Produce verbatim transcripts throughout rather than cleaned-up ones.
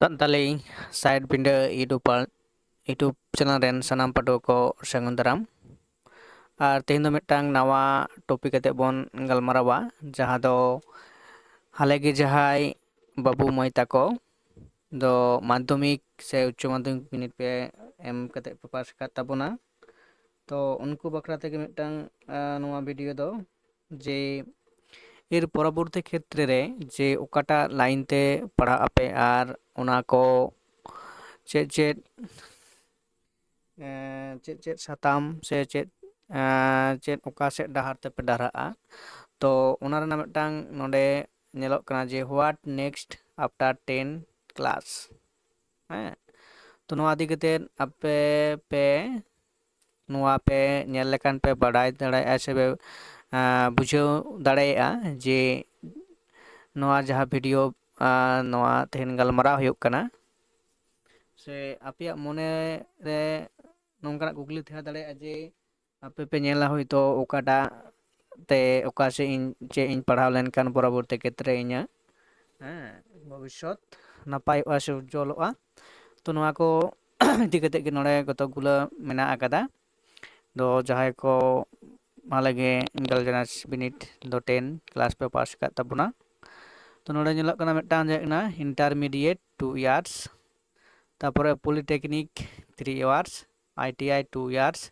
Santali side ᱵᱤᱸᱰᱟᱹ YouTube ᱯᱟ-, YouTube channel ᱨᱮᱱ ᱥᱟᱱᱟᱢ ᱯᱟᱹᱴᱷᱩᱣᱟᱹ ᱠᱚ ᱥᱟᱹᱜᱩᱱ ᱫᱟᱨᱟᱢ᱾ ᱟᱨ ᱛᱮᱦᱮᱧ ᱫᱚ ᱢᱤᱫᱴᱟᱝ ᱱᱟᱣᱟ ᱴᱚᱯᱤᱠ ᱠᱟᱛᱮ ᱵᱚᱱ ᱜᱟᱞᱢᱟᱨᱟᱣᱟ, ᱡᱟᱦᱟᱸ ᱫᱚ ᱦᱟᱞᱮ ᱜᱮ ᱡᱟᱦᱟᱸᱭ ᱵᱟᱹᱵᱩ ᱢᱟᱹᱭ ᱛᱟᱠᱚ ᱫᱚ ᱢᱟᱫᱽᱫᱷᱚᱢᱤᱠ ᱥᱮ ᱩᱪᱪᱚ ᱢᱟᱫᱽᱫᱷᱚᱢᱤᱠ ᱵᱤᱱᱤᱰ ᱯᱮ ᱮᱢ ᱠᱟᱛᱮ ᱯᱮ ᱯᱟᱥ ᱟᱠᱟᱫ ᱛᱟᱵᱚᱱᱟ, ᱛᱚ ᱩᱱᱠᱩ ᱵᱟᱠᱷᱨᱟ ᱛᱮᱜᱮ ᱢᱤᱫᱴᱟᱝ, ᱟᱸ, ᱱᱚᱣᱟ ᱵᱷᱤᱰᱤᱭᱳ ᱫᱚ, ᱡᱮ ᱮᱨ ᱯᱚᱨᱚᱵᱚᱨᱛᱤ ᱠᱷᱮᱛᱨᱮ ᱨᱮ ᱡᱮ ᱚᱠᱟᱴᱟᱜ ᱞᱟᱭᱤᱱ ᱛᱮ ᱯᱟᱲᱦᱟᱜ ᱟᱯᱮ ᱟᱨ ᱚᱱᱟ ᱠᱚ ᱪᱮᱫ ᱪᱮᱫ, ᱮᱸ, ᱪᱮᱫ ᱪᱮᱫ ᱥᱟᱛᱟᱢ ᱥᱮ ᱪᱮᱫ, ᱮᱸ, ᱪᱮᱫ ᱚᱠᱟ ᱥᱮᱫ ᱰᱟᱦᱟᱨ ᱛᱮᱯᱮ ᱰᱟᱦᱨᱟᱜᱼᱟ, ᱛᱚ ᱚᱱᱟ ᱨᱮᱱᱟᱜ ᱢᱤᱫᱴᱟᱝ ᱱᱚᱰᱮ ᱧᱮᱞᱚᱜ ᱠᱟᱱᱟ ᱡᱮ what next after ten class᱾ ᱦᱮᱸ, ᱛᱚ ᱱᱚᱣᱟ ᱤᱫᱤ ᱠᱟᱛᱮ ᱟᱯᱮ ᱯᱮ ᱱᱚᱣᱟ ᱯᱮ ᱧᱮᱞ ᱞᱮᱠᱷᱟᱱ ᱯᱮ ᱵᱟᱰᱟᱭ ᱫᱟᱲᱮᱭᱟᱜᱼᱟ ᱥᱮ ᱯᱮ, ᱟᱸ, ᱵᱩᱡᱷᱟᱹᱣ ᱫᱟᱲᱮᱭᱟᱜᱼᱟ ᱡᱮ ᱱᱚᱣᱟ ᱡᱟᱦᱟᱸ ᱵᱷᱤᱰᱤᱭᱳ, ᱟᱸ, ᱱᱚᱣᱟ ᱛᱮᱦᱮᱧ ᱜᱟᱞᱢᱟᱨᱟᱣ ᱦᱩᱭᱩᱜ ᱠᱟᱱᱟ, ᱥᱮ ᱟᱯᱮᱭᱟᱜ ᱢᱚᱱᱮ ᱨᱮ ᱱᱚᱝᱠᱟᱱᱟᱜ ᱠᱩᱠᱞᱤ ᱛᱟᱦᱮᱸ ᱫᱟᱲᱮᱭᱟᱜᱼᱟ ᱡᱮ ᱟᱯᱮ ᱯᱮ ᱧᱮᱞᱟ ᱦᱚᱭᱛᱳ ᱚᱠᱟᱴᱟᱜ ᱛᱮ ᱚᱠᱟ ᱥᱮᱫ ᱤᱧ ᱪᱮᱫ ᱤᱧ ᱯᱟᱲᱦᱟᱣ ᱞᱮᱱᱠᱷᱟᱱ ᱯᱚᱨᱚᱵᱚᱨᱛᱤ ᱠᱷᱮᱛᱨᱮ ᱤᱧᱟᱹᱜ, ᱦᱮᱸ, ᱵᱷᱚᱵᱤᱥᱥᱚᱛ ᱱᱟᱯᱟᱭᱚᱜᱼᱟ ᱥᱮ ᱩᱡᱽᱡᱚᱞᱚᱜᱼᱟ᱾ ᱛᱚ ᱱᱚᱣᱟ ᱠᱚ ᱤᱫᱤ ᱠᱟᱛᱮ ᱜᱮ ᱱᱚᱰᱮ ᱠᱚᱛᱚᱠ ᱜᱩᱞᱟᱹ ᱢᱮᱱᱟᱜ ᱟᱠᱟᱫᱟ᱾ ᱫᱚ ᱡᱟᱦᱟᱸᱭ ᱠᱚ ᱦᱟᱞᱮ ᱜᱮ ᱜᱟᱨᱞᱥ ᱵᱤᱱᱤᱰ ᱫᱚ ᱴᱮᱱ ᱠᱞᱟᱥ ᱯᱮ ᱯᱟᱥ ᱟᱠᱟᱫ ᱛᱟᱵᱚᱱᱟ, ᱛᱚ ᱱᱚᱰᱮ ᱧᱮᱞᱚᱜ ᱠᱟᱱᱟ ᱢᱤᱫᱴᱟᱝ ᱡᱮ ᱠᱟᱱᱟ intermediate two years, ᱛᱟᱨᱯᱚᱨᱮ polytechnic three years, ITI two years,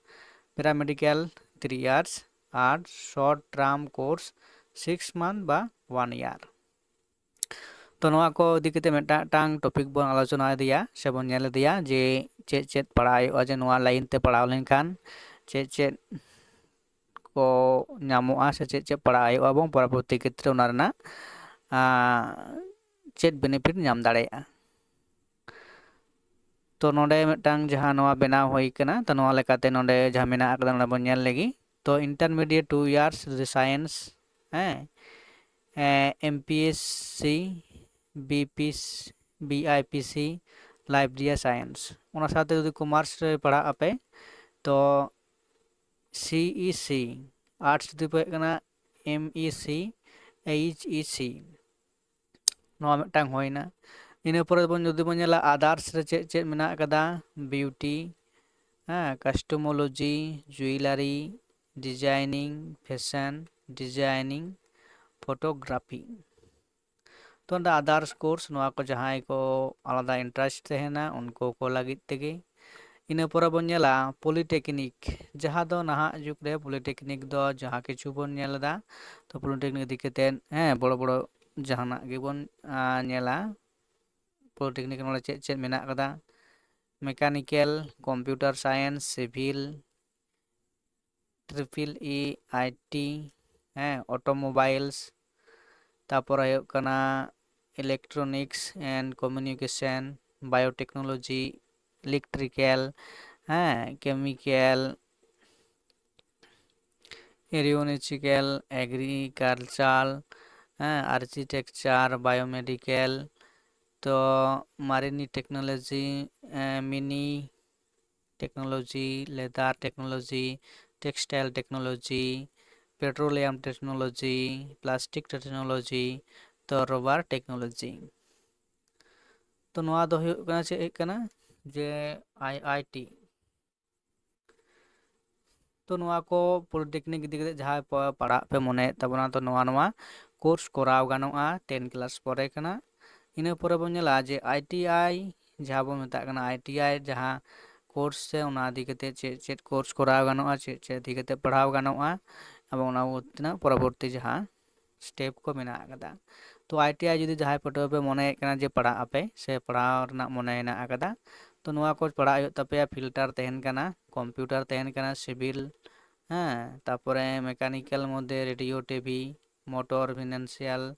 paramedical three years, ᱟᱨ short term course six month ᱵᱟ one year᱾ ᱛᱚ ᱱᱚᱣᱟ ᱠᱚ ᱤᱫᱤ ᱠᱟᱛᱮ ᱢᱤᱫᱴᱟᱝ ᱢᱤᱫᱴᱟᱝ ᱴᱚᱯᱤᱠ ᱵᱚᱱ ᱟᱞᱳᱪᱚᱱᱟ ᱤᱫᱤᱭᱟ ᱥᱮ ᱵᱚᱱ ᱧᱮᱞ ᱤᱫᱤᱭᱟ ᱡᱮ ᱪᱮᱫ ᱪᱮᱫ ᱯᱟᱲᱦᱟᱣ ᱦᱩᱭᱩᱜᱼᱟ, ᱡᱮ ᱱᱚᱣᱟ ᱞᱟᱭᱤᱱ ᱛᱮ ᱯᱟᱲᱦᱟᱣ ᱞᱮᱱᱠᱷᱟᱱ ᱪᱮᱫ ᱪᱮᱫ ᱠᱚ ᱧᱟᱢᱚᱜᱼᱟ ᱥᱮ ᱪᱮᱫ ᱪᱮᱫ ᱯᱟᱲᱦᱟᱣ ᱦᱩᱭᱩᱜᱼᱟ ᱮᱵᱚᱝ ᱯᱚᱨᱚᱵᱚᱨᱛᱤ ᱠᱷᱮᱛᱨᱮ ᱚᱱᱟ ᱨᱮᱱᱟᱜ, ᱟᱸ, ᱪᱮᱫ benefit ᱧᱟᱢ ᱫᱟᱲᱮᱭᱟᱜᱼᱟ᱾ ᱛᱚ ᱱᱚᱰᱮ ᱢᱤᱫᱴᱟᱝ ᱡᱟᱦᱟᱸ ᱱᱚᱣᱟ ᱵᱮᱱᱟᱣ ᱦᱩᱭ ᱠᱟᱱᱟ, ᱛᱚ ᱱᱚᱣᱟ ᱞᱮᱠᱟᱛᱮ ᱱᱚᱰᱮ ᱡᱟᱦᱟᱸ ᱢᱮᱱᱟᱜ ᱟᱠᱟᱫᱟ ᱱᱚᱰᱮ ᱵᱚᱱ ᱧᱮᱞ ᱞᱮᱜᱮ᱾ ᱛᱚ intermediate two years ᱡᱩᱫᱤ science, ᱦᱮᱸ, M P S C, B P C, B I P C, life ᱨᱮᱭᱟᱜ science, ᱚᱱᱟ ᱥᱟᱶᱛᱮ ᱡᱩᱫᱤ commerce ᱨᱮ ᱯᱟᱲᱦᱟᱜ ᱟᱯᱮ, ᱛᱚ ᱥᱤ ᱤ ᱥᱤ, arts ᱡᱩᱫᱤ ᱯᱮ ᱦᱩᱭᱩᱜ ᱠᱟᱱᱟ ᱮᱢ ᱤ ᱥᱤ, ᱮᱭᱤᱪ ᱤ ᱥᱤ, ᱱᱚᱣᱟ ᱢᱤᱫᱴᱟᱝ ᱦᱩᱭᱱᱟ᱾ ᱤᱱᱟᱹ ᱯᱚᱨᱮ ᱵᱚᱱ ᱡᱩᱫᱤ ᱵᱚᱱ ᱧᱮᱞᱟ others ᱨᱮ ᱪᱮᱫ ᱪᱮᱫ ᱢᱮᱱᱟᱜ ᱟᱠᱟᱫᱟ, beauty, ᱦᱮᱸ, cosmetology, jewellery, designing, fashion designing, photography᱾ ᱛᱚ ᱚᱸᱰᱮ others course, ᱱᱚᱣᱟ ᱠᱚ ᱡᱟᱦᱟᱸᱭ ᱠᱚ ᱟᱞᱟᱫᱟ interest ᱛᱟᱦᱮᱱᱟ ᱩᱱᱠᱩ ᱠᱚ ᱞᱟᱹᱜᱤᱫ ᱛᱮᱜᱮ᱾ ᱤᱱᱟᱹ ᱯᱚᱨᱮ ᱵᱚᱱ ᱧᱮᱞᱟ polytechnic, ᱡᱟᱦᱟᱸ ᱫᱚ ᱱᱟᱦᱟᱜ ᱡᱩᱜᱽ ᱨᱮ polytechnic ᱫᱚ ᱡᱟᱦᱟᱸ ᱠᱤᱪᱷᱩ ᱵᱚᱱ ᱧᱮᱞ ᱮᱫᱟ, ᱛᱚ polytechnic ᱤᱫᱤ ᱠᱟᱛᱮᱫ, ᱦᱮᱸ, ᱵᱚᱲᱚ ᱵᱚᱲᱚ ᱡᱟᱦᱟᱱᱟᱜ ᱜᱮᱵᱚᱱ ᱧᱮᱞᱟ᱾ Polytechnic ᱱᱚᱰᱮ ᱪᱮᱫ ᱪᱮᱫ ᱢᱮᱱᱟᱜ ᱟᱠᱟᱫᱟ? Mechanical, computer science, civil, triple E, I T, ᱦᱮᱸ, automobiles, ᱛᱟᱯᱚᱨ ᱦᱩᱭᱩᱜ ᱠᱟᱱᱟ electronics and communication, biotechnology, electrical, ᱦᱮᱸ, chemical, aeronautical, agricultural, ᱦᱮᱸ, architecture, biomedical, ᱛᱚ marine technology, mini technology, leather technology, textile technology, petroleum technology, plastic technology, ᱛᱚ rubber technology᱾ ᱛᱚ ᱱᱚᱣᱟ ᱫᱚ ᱦᱩᱭᱩᱜ ᱠᱟᱱᱟ, ᱪᱮᱫ ᱦᱩᱭᱩᱜ ᱠᱟᱱᱟ, ᱡᱮ I I T᱾ ᱛᱚ ᱱᱚᱣᱟ ᱠᱚ polytechnic ᱤᱫᱤ ᱠᱟᱛᱮ ᱡᱟᱦᱟᱸᱭ ᱯᱟᱲᱦᱟᱜ ᱯᱮ ᱢᱚᱱᱮᱭᱮᱫ ᱛᱟᱵᱚᱱᱟ, ᱛᱚ ᱱᱚᱣᱟ ᱱᱚᱣᱟ course ᱠᱚᱨᱟᱣ ᱜᱟᱱᱚᱜᱼᱟ ten class ᱯᱚᱨᱮ ᱠᱷᱚᱱᱟᱜ᱾ ᱤᱱᱟᱹ ᱯᱚᱨᱮ ᱵᱚᱱ ᱧᱮᱞᱟ ᱡᱮ I T I, ᱡᱟᱦᱟᱸ ᱵᱚᱱ ᱢᱮᱛᱟᱜ ᱠᱟᱱᱟ I T I, ᱡᱟᱦᱟᱸ course ᱥᱮ ᱚᱱᱟ ᱤᱫᱤ ᱠᱟᱛᱮ ᱪᱮᱫ ᱪᱮᱫ course ᱠᱚᱨᱟᱣ ᱜᱟᱱᱚᱜᱼᱟ, ᱪᱮᱫ ᱪᱮᱫ ᱤᱫᱤ ᱠᱟᱛᱮ ᱯᱟᱲᱦᱟᱣ ᱜᱟᱱᱚᱜᱼᱟ, ᱮᱵᱚᱝ ᱚᱱᱟ ᱛᱤᱱᱟᱹᱜ ᱯᱚᱨᱚᱵᱚᱨᱛᱤ ᱡᱟᱦᱟᱸ step ᱠᱚ ᱢᱮᱱᱟᱜ ᱟᱠᱟᱫᱟ᱾ ᱛᱚ I T I ᱡᱩᱫᱤ ᱡᱟᱦᱟᱸᱭ ᱯᱟᱹᱴᱷᱩᱣᱟᱹ ᱯᱮ ᱢᱚᱱᱮᱭᱮᱫ ᱠᱟᱱᱟ ᱡᱮ ᱯᱟᱲᱦᱟᱜ ᱟᱯᱮ ᱥᱮ ᱯᱟᱲᱦᱟᱣ ᱨᱮᱱᱟᱜ ᱢᱚᱱᱮ ᱦᱮᱱᱟᱜ ᱟᱠᱟᱫᱟ, ᱛᱚ ᱱᱚᱣᱟ ᱠᱚ ᱯᱟᱲᱦᱟᱜ ᱦᱩᱭᱩᱜ ᱛᱟᱯᱮᱭᱟ᱾ Filter ᱛᱟᱦᱮᱱ ᱠᱟᱱᱟ, computer ᱛᱟᱦᱮᱱ ᱠᱟᱱᱟ, civil, ᱦᱮᱸ, ᱛᱟᱯᱚᱨᱮ mechanical ᱢᱚᱫᱽᱫᱷᱮ radio, T V, motor, financial,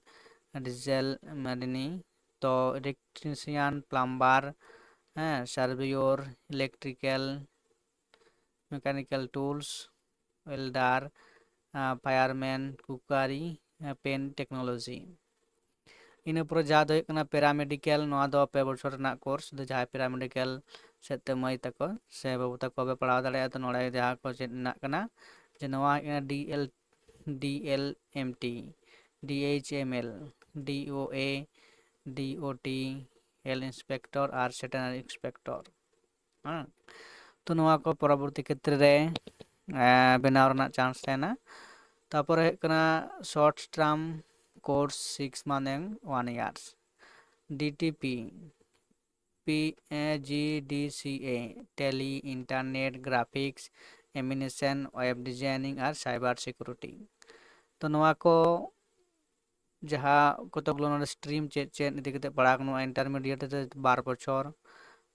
diesel, marine, ᱛᱚ electrician, plumber, ᱦᱮᱸ, surveyor, electrical, mechanical tools, welder, fireman, cookery, paint technology᱾ ᱤᱱᱟᱹ ᱯᱚᱨᱮ ᱡᱟᱦᱟᱸ ᱫᱚ ᱦᱩᱭᱩᱜ ᱠᱟᱱᱟ paramedical, ᱱᱚᱣᱟ ᱫᱚ ᱯᱮ ᱵᱚᱪᱷᱚᱨ ᱨᱮᱱᱟᱜ course᱾ ᱫᱚ ᱡᱟᱦᱟᱸᱭ paramedical ᱥᱮᱫ ᱛᱮ ᱢᱟᱹᱭ ᱛᱟᱠᱚ ᱥᱮ ᱵᱟᱹᱵᱩ ᱛᱟᱠᱚ ᱯᱮ ᱯᱟᱲᱦᱟᱣ ᱫᱟᱲᱮᱭᱟᱜᱼᱟ, ᱛᱚ ᱱᱚᱰᱮ ᱡᱟᱦᱟᱸ ᱠᱚ ᱪᱮᱫ ᱢᱮᱱᱟᱜ ᱠᱟᱱᱟ, ᱡᱮ ᱱᱚᱣᱟ ᱦᱩᱭᱩᱜ ᱠᱟᱱᱟ D L, D L M T, D H M L, D O T, D O T, health inspector ᱟᱨ ᱥᱮᱴᱮᱱᱟᱨᱤ ᱤᱱᱥᱯᱮᱠᱴᱚᱨ᱾ ᱦᱮᱸ, ᱛᱚ ᱱᱚᱣᱟ ᱠᱚ ᱯᱚᱨᱚᱵᱚᱨᱛᱤ ᱠᱷᱮᱛᱨᱮ ᱨᱮ ᱵᱮᱱᱟᱣ ᱨᱮᱱᱟᱜ ᱪᱟᱱᱥ ᱛᱟᱦᱮᱱᱟ᱾ ᱛᱟᱨᱯᱚᱨᱮ ᱦᱩᱭᱩᱜ ᱠᱟᱱᱟ short term course, six month and one year, D T P, P G D C A, Tally, Internet, Graphics, Animation, Web Designing R Cyber Security᱾ ᱛᱚ ᱱᱚᱣᱟ ᱠᱚ ᱡᱟᱦᱟᱸ ᱠᱚᱛᱚᱠ ᱜᱩᱞᱳ ᱱᱚᱰᱮ stream ᱪᱮᱫ ᱪᱮᱫ ᱤᱫᱤ ᱠᱟᱛᱮ ᱯᱟᱲᱦᱟᱣ ᱜᱟᱱᱚᱜᱼᱟ, intermediate ᱨᱮ ᱵᱟᱨ ᱵᱚᱪᱷᱚᱨ,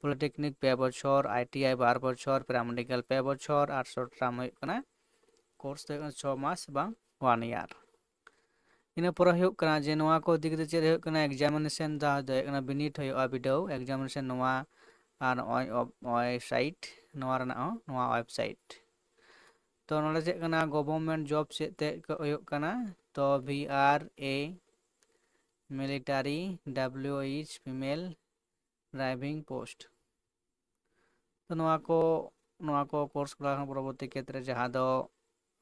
polytechnic ᱯᱮ ᱵᱚᱪᱷᱚᱨ, I T I ᱵᱟᱨ ᱵᱚᱪᱷᱚᱨ, paramedical ᱯᱮ ᱵᱚᱪᱷᱚᱨ ᱟᱨ short term ᱦᱩᱭᱩᱜ ᱠᱟᱱᱟ course ᱫᱚ ᱦᱩᱭᱩᱜ ᱠᱟᱱᱟ ᱪᱷᱚ ᱢᱟᱥ ᱵᱟᱝ one year᱾ ᱤᱱᱟᱹ ᱯᱚᱨᱮ ᱦᱩᱭᱩᱜ ᱠᱟᱱᱟ ᱡᱮ ᱱᱚᱣᱟ ᱠᱚ ᱤᱫᱤ ᱠᱟᱛᱮ ᱪᱮᱫ ᱦᱩᱭᱩᱜ ᱠᱟᱱᱟ, examination ᱡᱟᱦᱟᱸ ᱫᱚ ᱦᱩᱭᱩᱜ ᱠᱟᱱᱟ ᱵᱤᱱᱤᱰ ᱦᱩᱭᱩᱜᱼᱟ, ᱵᱤᱰᱟᱹᱣ examination, ᱱᱚᱣᱟ ᱟᱨ ᱱᱚᱜᱼᱚᱭ ᱚᱵ-, ᱱᱚᱜᱼᱚᱭ site, ᱱᱚᱣᱟ ᱨᱮᱱᱟᱜ ᱦᱚᱸ ᱱᱚᱣᱟ website᱾ ᱛᱚ ᱱᱚᱰᱮ ᱪᱮᱫ ᱠᱟᱱᱟ, government job ᱪᱮᱫ ᱛᱮᱫ ᱠᱚ ᱦᱩᱭᱩᱜ ᱠᱟᱱᱟ, ᱛᱚ V R A military, W is female, driving post᱾ ᱛᱚ ᱱᱚᱣᱟ ᱠᱚ, ᱱᱚᱣᱟ ᱠᱚ course ᱠᱚᱨᱟᱣ ᱞᱮᱠᱷᱟᱱ ᱯᱚᱨᱚᱵᱚᱨᱛᱤ ᱠᱷᱮᱛᱨᱮ ᱡᱟᱦᱟᱸ ᱫᱚ,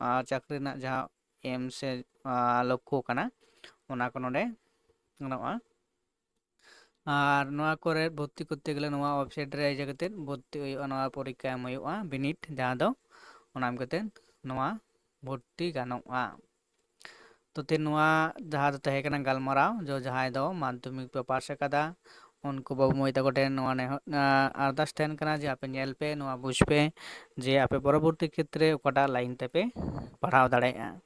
ᱟᱨ ᱪᱟᱹᱠᱨᱤ ᱨᱮᱱᱟᱜ ᱡᱟᱦᱟᱸ aim ᱥᱮ, ᱟᱨ ᱞᱚᱠᱠᱷᱚ ᱠᱟᱱᱟ, ᱚᱱᱟ ᱠᱚ ᱱᱚᱰᱮ ᱜᱟᱱᱚᱜᱼᱟ᱾ ᱟᱨ ᱱᱚᱣᱟ ᱠᱚᱨᱮ ᱵᱷᱚᱨᱛᱤ ᱠᱚᱨᱛᱮ ᱜᱮᱞᱮ ᱱᱚᱣᱟ website ᱨᱮ ᱦᱮᱡ ᱠᱟᱛᱮ ᱵᱷᱚᱨᱛᱤ ᱦᱩᱭᱩᱜᱼᱟ, ᱱᱚᱣᱟ ᱯᱚᱨᱤᱠᱠᱷᱟ ᱮᱢ ᱦᱩᱭᱩᱜᱼᱟ, ᱵᱤᱱᱤᱰ ᱡᱟᱦᱟᱸ ᱫᱚ, ᱚᱱᱟ ᱮᱢ ᱠᱟᱛᱮ ᱱᱚᱣᱟ ᱵᱷᱚᱨᱛᱤ ᱜᱟᱱᱚᱜᱼᱟ᱾ ᱛᱚ ᱛᱮᱦᱮᱧ ᱱᱚᱣᱟ ᱡᱟᱦᱟᱸ ᱫᱚ ᱛᱟᱦᱮᱸ ᱠᱟᱱᱟ ᱜᱟᱞᱢᱟᱨᱟᱣ, ᱡᱚ ᱡᱟᱦᱟᱸᱭ ᱫᱚ ᱢᱟᱫᱽᱫᱷᱚᱢᱤᱠ ᱯᱮ ᱯᱟᱥ ᱟᱠᱟᱫᱟ, ᱩᱱᱠᱩ ᱵᱟᱹᱵᱩ ᱢᱟᱹᱭ ᱛᱟᱠᱚ ᱴᱷᱮᱱ ᱱᱚᱣᱟ ᱱᱮᱦᱚ-, ᱟ, ᱟᱨᱫᱟᱥ ᱛᱟᱦᱮᱱ ᱠᱟᱱᱟ ᱡᱮ ᱟᱯᱮ ᱧᱮᱞ ᱯᱮ, ᱱᱚᱣᱟ ᱵᱩᱡᱽ ᱯᱮ ᱡᱮ ᱟᱯᱮ ᱯᱚᱨᱚᱵᱚᱨᱛᱤ ᱠᱷᱮᱛᱨᱮ ᱚᱠᱟᱴᱟᱜ line ᱛᱮᱯᱮ ᱯᱟᱲᱦᱟᱣ ᱫᱟᱲᱮᱭᱟᱜᱼᱟ᱾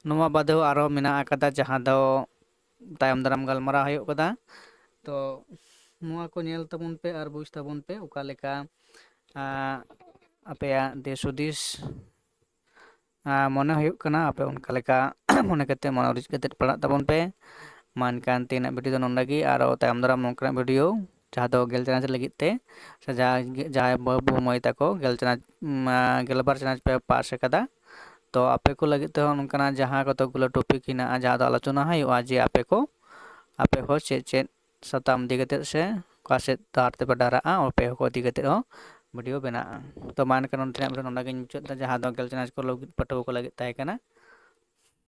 ᱱᱚᱣᱟ ᱵᱟᱫᱮ ᱦᱚᱸ ᱟᱨᱦᱚᱸ ᱢᱮᱱᱟᱜ ᱟᱠᱟᱫᱟ, ᱡᱟᱦᱟᱸ ᱫᱚ ᱛᱟᱭᱚᱢ ᱫᱟᱨᱟᱢ ᱜᱟᱞᱢᱟᱨᱟᱣ ᱦᱩᱭᱩᱜ ᱠᱟᱱᱟ᱾ ᱛᱚ ᱱᱚᱣᱟ ᱠᱚ ᱧᱮᱞ ᱛᱟᱵᱚᱱ ᱯᱮ ᱟᱨ ᱵᱩᱡᱽ ᱛᱟᱵᱚᱱ ᱯᱮ ᱚᱠᱟ ᱞᱮᱠᱟ, ᱟ, ᱟᱯᱮᱭᱟᱜ ᱫᱤᱥ ᱦᱩᱫᱤᱥ, ᱟ, ᱢᱚᱱᱮ ᱦᱩᱭᱩᱜ ᱠᱟᱱᱟ ᱟᱯᱮ ᱚᱱᱠᱟ ᱞᱮᱠᱟ ᱢᱚᱱᱮ ᱠᱟᱛᱮ, ᱢᱚᱱᱮ ᱩᱨᱤᱡ ᱠᱟᱛᱮ ᱯᱟᱲᱦᱟᱜ ᱛᱟᱵᱚᱱ ᱯᱮ᱾ ᱢᱟ ᱮᱱᱠᱷᱟᱱ ᱛᱮᱦᱮᱧᱟᱜ video ᱫᱚ ᱱᱚᱰᱮ ᱜᱮ, ᱟᱨᱚ ᱛᱟᱭᱚᱢ ᱫᱟᱨᱟᱢ ᱱᱚᱝᱠᱟᱱᱟᱜ video ᱡᱟᱦᱟᱸ ᱫᱚ ᱜᱮᱞ ᱪᱟᱱᱟᱪ ᱞᱟᱹᱜᱤᱫ ᱛᱮ, ᱥᱮ ᱡᱟᱦᱟᱸᱭ, ᱡᱟᱦᱟᱸᱭ ᱵᱟᱹᱵᱩ ᱢᱟᱹᱭ ᱛᱟᱠᱚ ᱜᱮᱞ ᱪᱟᱱᱟᱪ, ᱩᱢ, ᱟ, ᱜᱮᱞᱵᱟᱨ ᱪᱟᱱᱟᱪ ᱯᱮ ᱯᱟᱥ ᱟᱠᱟᱫᱟ, ᱛᱚ ᱟᱯᱮ ᱠᱚ ᱞᱟᱹᱜᱤᱫ ᱛᱮᱦᱚᱸ ᱱᱚᱝᱠᱟᱱᱟᱜ ᱡᱟᱦᱟᱸ ᱠᱚᱛᱚᱠ ᱜᱩᱞᱳ topic ᱦᱮᱱᱟᱜᱼᱟ ᱡᱟᱦᱟᱸ ᱫᱚ ᱟᱞᱳᱪᱚᱱᱟ ᱦᱩᱭᱩᱜᱼᱟ ᱡᱮ ᱟᱯᱮ ᱠᱚ, ᱟᱯᱮ ᱦᱚᱸ ᱪᱮᱫ ᱪᱮᱫ ᱥᱟᱛᱟᱢ ᱤᱫᱤ ᱠᱟᱛᱮᱫ ᱥᱮ ᱚᱠᱟ ᱥᱮᱫ ᱰᱟᱦᱟᱨ ᱛᱮᱯᱮ ᱰᱟᱦᱨᱟᱜᱼᱟ, ᱟᱯᱮ ᱦᱚᱸ ᱠᱚ ᱤᱫᱤ ᱠᱟᱛᱮᱫ ᱦᱚᱸ video ᱵᱮᱱᱟᱜᱼᱟ᱾ ᱛᱚ ᱢᱟ ᱮᱱᱠᱷᱟᱱ ᱱᱚᱰᱮᱱᱟᱜ video ᱱᱚᱰᱮ ᱜᱤᱧ ᱢᱩᱪᱟᱹᱫ ᱮᱫᱟ, ᱡᱟᱦᱟᱸ ᱫᱚ ᱜᱮᱞ ᱪᱟᱱᱟᱪ ᱠᱚ ᱞᱟᱹᱜᱤᱫ, ᱯᱟᱹᱴᱷᱩᱣᱟᱹ ᱠᱚ ᱞᱟᱹᱜᱤᱫ ᱛᱟᱦᱮᱸ ᱠᱟᱱᱟ᱾